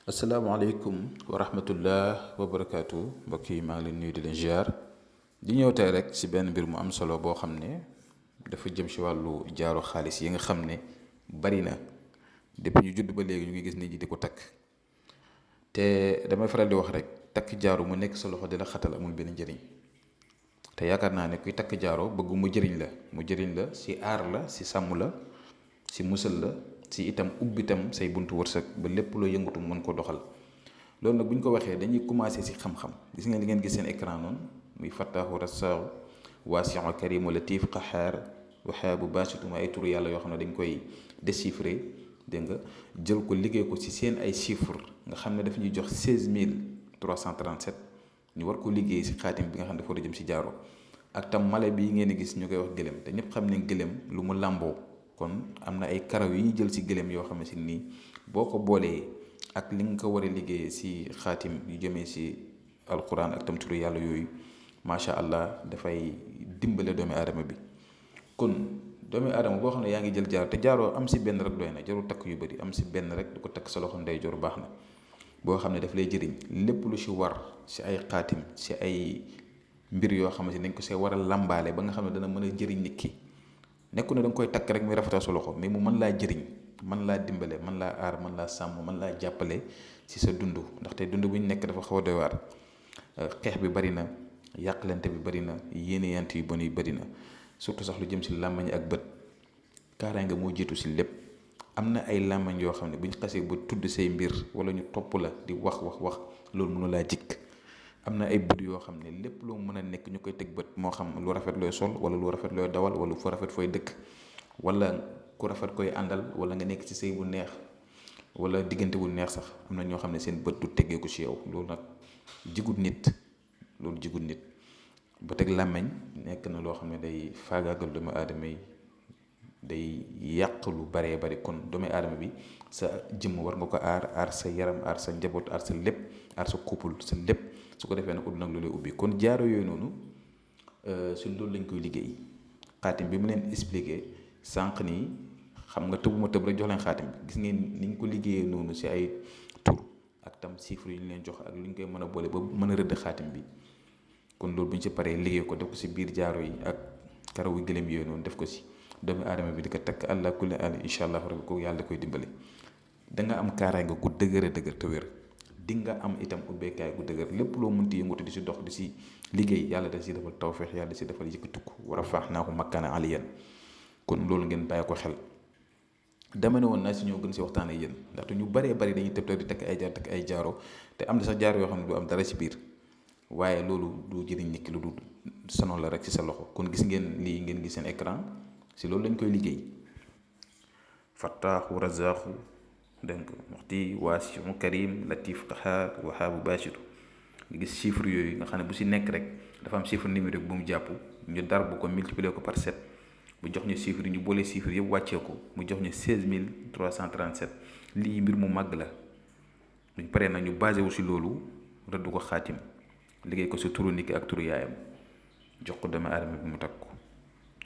asalaamaaleykum wa rahmatullah wa barakaatu mbokk yi maa ngi leen nuyu di leen ziar di ñëw tey rek ci benn mbir mu am solo boo xam ne dafa jëm ci wàllu jaaro xaalis yi nga xam ne bari na depuis ñu judd ba léegi ñu ngi gis nit ñi di ko takk te damay faral di wax rek takk jaaro mu nekk sa loxo di la xatal amul benn njëriñ te yaakaar naa ne kuy takk jaaro bëgg mu jëriñ la ci aar la ci sàmm la ci musal la ci itam ubbi itam say buntu wërsëg ba lépp loo yëngatu mën ko doxal loolu nag bu ñu ko waxee dañuy commencé ci xam-xam gis ngeen li ngeen gis seen écran noonu muy fattaahu rassaahu waasiu karimu latif qaxaar waxaabu baasituma ay turu yàlla yoo xam ne dañ koy déchiffrer dégg nga jël ko liggéey ko ci seen ay chiffres nga xam ne daf ñuy jox 16337 ñu war ko liggéey ci xaatim bi nga xam ne dafa war a jëm ci jaaro ak tam mala bi ngeen di gis ñu koy wax gëlëm te ñëpp xam ne gëlëm lu mu làmboo kon am na ay karaw yi ñu jël ci gëléem yoo xam ne si nii boo ko boolee ak li nga ko war a liggéeyee ci xaatim yu jëmee ci alquran ak tam turu yàlla yooyu macha allah dafay dimbale doomi aadama bi. kon doomi aadama boo xam ne yaa ngi jël jaaro te jaaroo am ci benn rek doy na jarul takk yu bëri am ci benn rek du ko takk sa loxo ndeyjoor baax na boo xam ne daf lay jëriñ lépp lu ci war ci ay xaatim ci ay mbir yoo xam ne dañ ko see war a làmbaale ba nga xam ne dana mën a jëriñ nit ki. nekku ne da nga koy takk rek muy rafetal sa loxo mais mu mën laa jëriñ mën laa dimbale mën laa aar mën laa sàmm mën laa jàppale ci sa dund ndaxte dund bu ñu nekk dafa xaw a doy waar xeex bi bari na yàqlante bi bari na yéeneyant yu bon yi bari na surtout sax lu jëm ci làmmañ ak bët kaaraange moo jiitu ci lépp am na ay làmmañ yoo xam ne bu ñu xasee ba tudd say mbir wala ñu topp la di wax loolu mënu laa jikk am na ay bët yoo xam ne lépp loo mën a nekk ñu koy teg bët moo xam lu rafet looy sol wala lu rafet looy dawal wala fu rafet fooy dëkk wala ku rafet koy àndal wala nga nekk ci sëy bu neex wala diggante bu neex sax am na ñoo xam ne seen bët du teggeeku ci yow loolu nag jigut nit ba teg làmmeñ nekk na loo xam ne day faagaagal doomu aadama yi day yàq lu baree bari kon doomu aadama bi sa jëmm war nga ko aar sa yaram aar sa njaboot aar sa lépp aar sa couple sa lépp su ko defee nag ut nag lu lay ubbi kon jaaro yooyu noonu si loolu lañ koy liggéey xaatim bi mu leen expliqué sànq nii xam nga tëbuma tëb rek jox leen xaatim bi gis ngeen niñ ko liggéeyee noonu si ay tur ak tam chiffres yu ñu leen jox ak lu ñu koy mën a boole ba mën a rëdd xaatim bi kon loolu bu ñu si paree liggéey ko def ko si biir jaaro yi ak karawu gëlëm yooyu noonu def ko si doomu aadama bi di ko takk àlla kulli àll incha allah rabbi ko yàlla da koy dimbali da nga am kaaraange gu dëgër a dëgër te wér di nga am itam ubbeekaay gu dëgër lépp loo mënti yëngatu di si dox di si liggéey yàlla da si defal tawfeex yàlla da si defal yëkkatukku war a faax naa ko makkaana aliyan kon loolu ngeen bàyyi ko xel dama ne woon naa si ñoo gën si waxtaan ak yéen ndaxte ñu baree bari dañuy tëb di takk ay jaaro te am na sax jaaro yoo xam ne du am dara si biir waaye loolu du jëriñ nit ki lu dul sonal la rek si sa loxo kon gis ngeen lii ngeen gis seen écran si loolu lañ koy liggéey fattaaxu razaaxu donc waxti waasiu karim latif qaxaar waxaabu baasitu nga gis chiffre yooyu nga xam ne bu si nekk rek dafa am chiffre numérique bu mu jàpp ñu dar bu ko multiplier ko par 7 bu jox ñu chiffre yi ñu boole chiffre yëpp wàccee ko mu jox ñu 16337 lii mbir mu màgg la buñ paree nag ñu basé wu si loolu rëdd ko xaatim liggéey ko si turu nit ak turu yaayam jox ko doomu aadama bi mu takk ko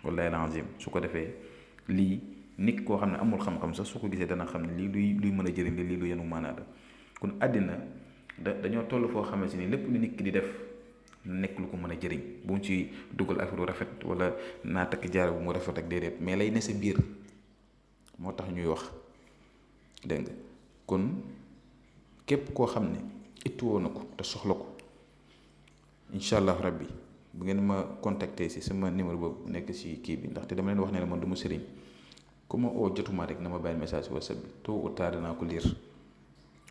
wallahi alazim su ko defee lii nit koo xam ne amul xam-xam sax su ko gisee dana xam ne lii luy mën a jëriñ la lii lu yenu maanaa la kon àddina dañoo toll foo xamante ni lépp lu nit ki di def nekk lu ko mën a jëriñ bu mu ci dugal affaire lu rafet wala naa takk jaaro bu mu rafet ak déedéet mais lay ne sa biir moo tax ñuy wax dégg nga kon képp koo xam ne ittuwoo na ko te soxla ko incha allah rabbi bu ngeen ma contacter si sama numéro boobu nekk si kii bi ndaxte dama leen wax ne la man du ma sëriñ ku ma oo jotuma rek na ma bàyyi message whatsapp bi tôt ou tard danaa ko lire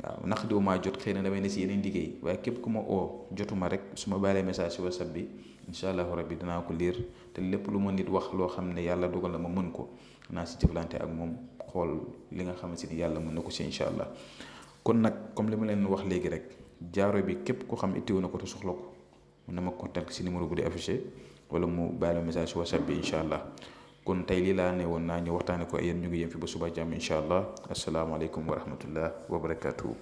waaw ndax diw maa jot xëy na damay ne si yeneen liggéey waaye képp ku ma oo jotuma rek su ma bàyyi message si whatsapp bi incha allahu rabbi danaa ko lire te lépp lu ma nit wax loo xam ne yàlla dogal na ma mën ko naa si jëflante ak moom xool li nga xamante ni yàlla mën na ko si incha allah kon nag comme li ma leen wax léegi rek jaaro bi képp ko xam itteewu na ko te soxla ko mun na ma contact si numéro bu di affiché wala mu bàyyi la message si whatsapp bi incha allah kon tey lii laa ne woon naa ñu waxtaane ko ay yéen ñu ngi yem fi ba suba jàmm incha allah asalaamaaleykum wa rahmatullah wa barakatuhu